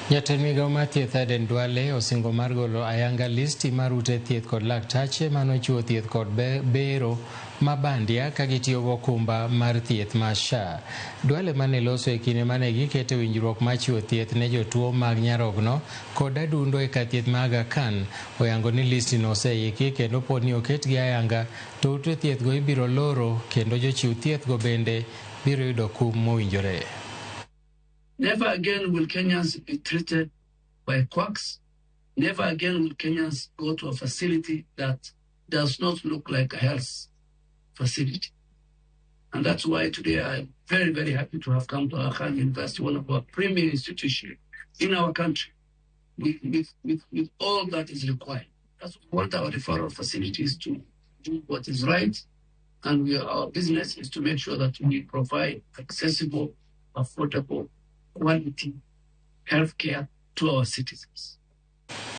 Jatend migao mar thieth Aden Duale osingo mar golo ayanga listi mar ute thieth kod laktache manochiwo thieth kod bero ma bandia ka gitiyo gi okumba mar thieth mar SHA. Duale mane loso e kinde mane giketo winjruok mar chiwo thieth ne jotuo mag nyarogno kod adundo e kar thieth ma Aga Khan oyango ni listi no oseiki kendo po ni oketgi ayanga to ute thieth go ibiro loro kendo jochiw thieth go bende biro yudo kum mowinjore. Never again will Kenyans be treated by quacks. Never again will Kenyans go to a facility that does not look like a health facility. And that's why today I'm very, very happy to have come to Aga Khan University, one of our premier institutions in our country, with all that is required. That's what we want our referral facilities to do what is right. And our business is to make sure that we provide accessible, affordable, quality healthcare to our citizens.